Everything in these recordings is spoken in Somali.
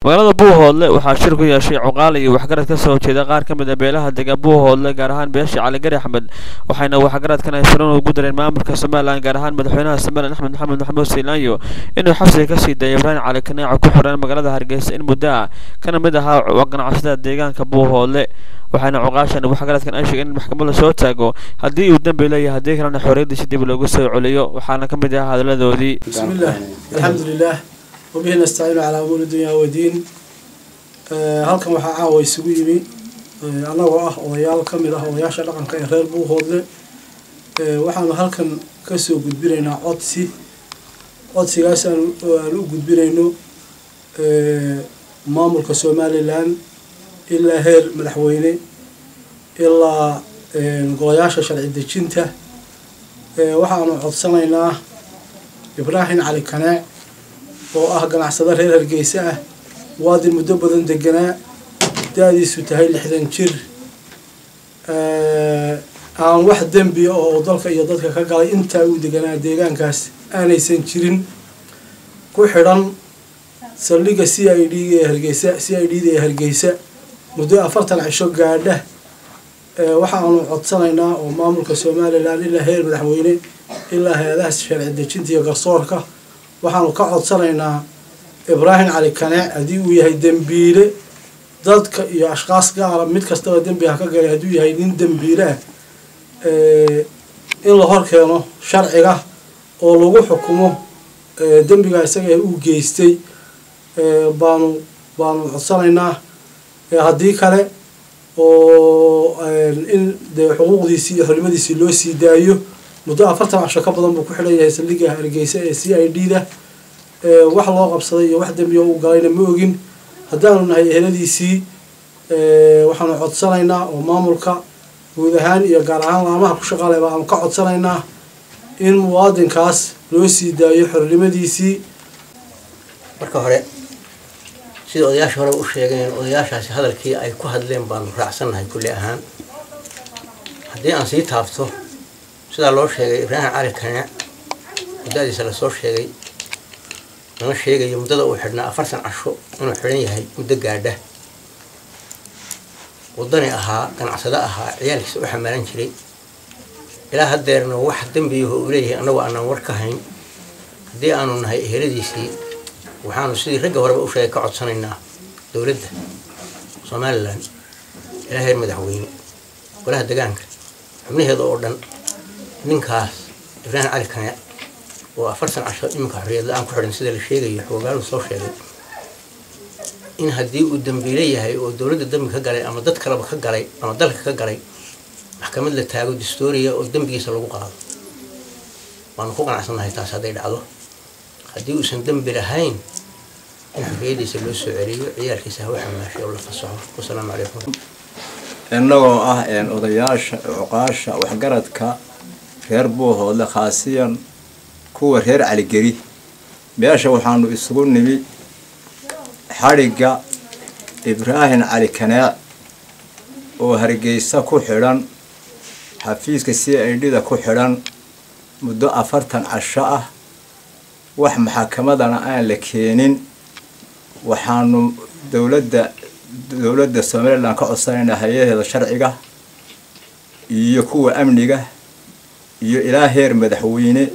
Magaalada Buuhoodle waxaa shir ku yeeshay cuqaal iyo waxgarad ka soo jeeda qaar ka mid ah beelaha dega Buuhoodle, gaar ahaan beesha Cali Gari Axmed. Waxayna waxgaradkan ay furan ugu dareen maamulka Somaliland, gaar ahaan madaxweynaha Somaliland Axmed Maxamed Maxamuud Siilaanyo, inuu xabsiga kasii daayay Ibraahim Cali Kaneeco ku xiran magaalada Hargeysa in muddo ah, kana mid ahaa ganacsatada deegaanka Buuhoodle. Waxaana cuqaashan waxgaradkan ay sheegeen in maxkamad la soo taago haddii uu dembi leeyahay, haddii kalena xorriyadiisa dib loogu soo celiyo. Waxaana ka mid ah hadalladoodii: بسم الله، الحمد لله، وبه نستعين على أمور الدنيا والدين. Halkan waxaa caawa isugu yimi annagoo ah odayaal ka mid ah odayaasha dhaqanka ee reer Buuhoodle. Waxaanu halkan kasoo gudbinaynaa codsi. Codsigaas aan u gudbinayno maamulka Somaliland, ilaa heer madaxweyne, ilaa golayaasha sharci dejinta. Waxaanu codsanaynaa Ibraahim Cali Kaneec oo ah ganacsado reer Hargeysa ah, muwaadin muddo badan deganaa, da-diisu tahay 60 jir, aan wax dembiya oo dalka iyo dadka ka galay intaa uu deganaa deegaankaas aanaysan jirin, ku xidhan saldhigga CID ee Hargeysa, CID da ee Hargeysa, muddo 40 cisho gaadha. Waxaanu codsanaynaa oo maamulka Somaliland, ilaa heer madaxweyne, ilaa hay-adaha sharci dejinta iyo garsoorka, waxaanu ka codsanaynaa Ibraahim Cali Kaneec haddii uu yahay dembiile, dadka iyo ashkaas gaara mid kastaba dembi ha ka galay, hadduu yahay nin dembiile ah, in la hor keeno sharciga oo lagu xukumo dembiga isaga uu geystay baanu codsanaynaa. Haddii kale oo in dee xuquuqdiisii iyo xornimadiisii loo sii daayo. Muddo 40 casho ka badan buu ku xidhan yahay saldhigga Hargeysa ee CID da. Wax loo qabsaday iyo wax dembiya uu galayna ma ogin. Haddaanu nahay eheladiisii, waxaanu codsanaynaa oo maamulka guud ahaan iyo gaar ahaan laamaha ku shaqaaleyba aanu ka codsanaynaa in muwaadinkaas loo sii daayo xornimadiisii. Marka hore, sida odayaasha hore u sheegeen, odayaashaasi hadalkii ay ku hadleen baanu raacsannahay kulli ahaan. Haddii aan sii taabto, sidaa loo sheegay, Ibraahim Cali Kaneec muddadiisa lasoo sheegay, lama sheegayo muddada uu xidhnaa, 40 casho inuu xidhan yahay muddo gaadha, waddani ahaa, ganacsado ahaa, ciyaalkiisa u xamaalan jiray, ilaa haddeerna wax dembiyaho uu leeyahay annagu aanaan war ka hayn. Haddii aanu nahay eheladiisii, waxaanu sidii ragga horeba u sheegay ka codsanaynaa dowladda Somaliland, ilaa heer madaxweyne, golaha degaanka xubnaheeda oo dhan, ninkaas Ibraahim Cali Kaneec oo 40 casho iminka xorriyad la-aan ku xidhan, sida la sheegayo, xogaalu soo sheegay, in haddii uu dembiile yahay oo dowladda dembi ka galay ama dad kaleba ka galay ama dalka ka galay, maxkamad la taago dastuuriya oo dembigiisa lagu qaado. Waanu ku qanacsannahay taas hadday dhacdo. Haddii uusan dembi lahayn, in xorriyadiisa loo soo celiyo, ciyaalkiisa hawa xamaashay oo la fasaxo. Wasalaamu calaykum. Innagoo ah odayaasha, cuqaasha, waxgaradka reer Buuhoodle, khaasiyan kuwa reer Caligeri, meesha waxaanu isugu nimi xadhigga Ibraahim Cali Kaneec oo Hargeysa ku xidhan, xafiiska CID da ku xidhan muddo 40 casho ah, wax maxakamadana aan la keenin. Waxaanu dowladda Somaliland ka codsanaynaa, hay-adaheeda sharciga iyo kuwa amniga iyo ilaa heer madaxweyne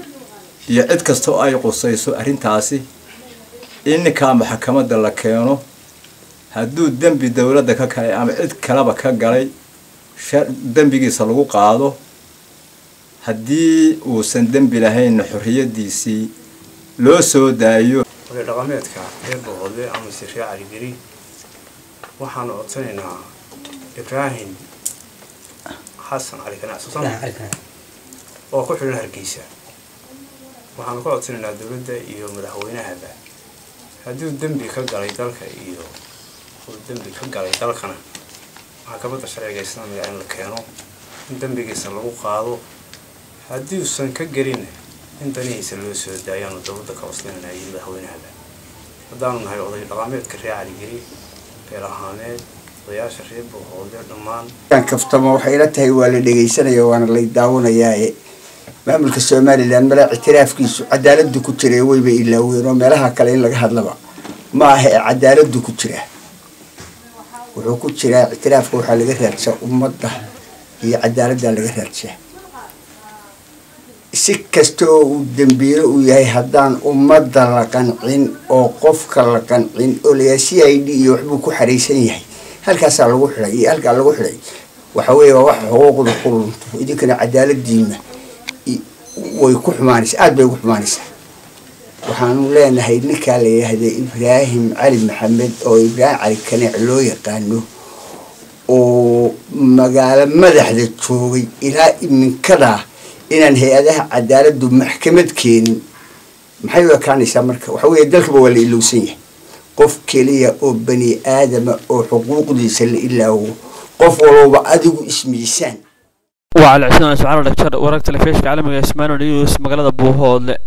iyo cid kasta oo ay qusayso arrintaasi, in ninkaa maxkamadda la keeno. Hadduu dembi dowladda ka galay ama cid kaleba ka galay, dembigiisa lagu qaado. Haddii uusan dembi lahaynna, xorriyadiisii loo soo daayo. Oday dhaqameedka reer Boqodle amase reer Caligeri, waxaanu codsanaynaa Ibraahim Xasan Cali Kanacsusan oo ku xidhan Hargeysa. Waxaanu ka codsanaynaa dowladda iyo madaxweynahaba, hadduu dembi ka galay dalka iyo uu dembi ka galay dalkana, maxkamadda sharciga islaamiga in la keeno, in dembigiisa lagu qaado. Haddii uusan ka gelin, in danihiisa loo soo daayaanu dowladda ka codsanaynaa iyo madaxweynahaba. Haddaanu nahay oday dhaqameedka reer Caligeri, beel ahaaneed, odayaasha reer Boqoodle dhammaan. Kaftamo, waxay ila tahay waa la dhegaysanaya waana lay daawanayaaye. Maamulka Somaliland malaa ictiraafkiisu cadaaladu ku jiray weyba ilaaween oo meelaha kale in laga hadlaba Maaha ee cadaaladdu ku jiraa, wuxuu ku jiraa ictiraafka. Waxaa laga raadsaa ummadda iyo cadaaladdaa laga raadsaa. Si kasta oo uu dambiilo uu yahay, haddaan ummadda la qancin oo qofka la qancin oo layahay CID iyo waxbuu ku xaraysan yahay, halkaasaa lagu xidhay iyo halkaa lagu xidhay, waxa weeye waa wax xuquuqda ku lunto. Idinkana cadaaladiina way ku xumaanaysaa, aada bay ugu xumaanaysaa. Waxaanu leenahay ninkaa la yidhaahda Ibraahim Cali Maxamed, oo Ibraahim Cali Kaneec loo yaqaano, oo magaalo madaxda joogay ilaa iminkadaa inaan hay-adaha cadaaladdu maxkamad keenin, maxay u ekaanaysaa? Marka waxa weeye dalkaba waa la ilowsan yahay. Qof keliya oo bani aadama oo xuquuqdiisa la ilaawo, qof walowba adigu ismiisaan. Waa Cali Cismaan Ismaciil Dhagjar, wararka telefishinka caalamiga Ismail News, magaalada Buuhoodle.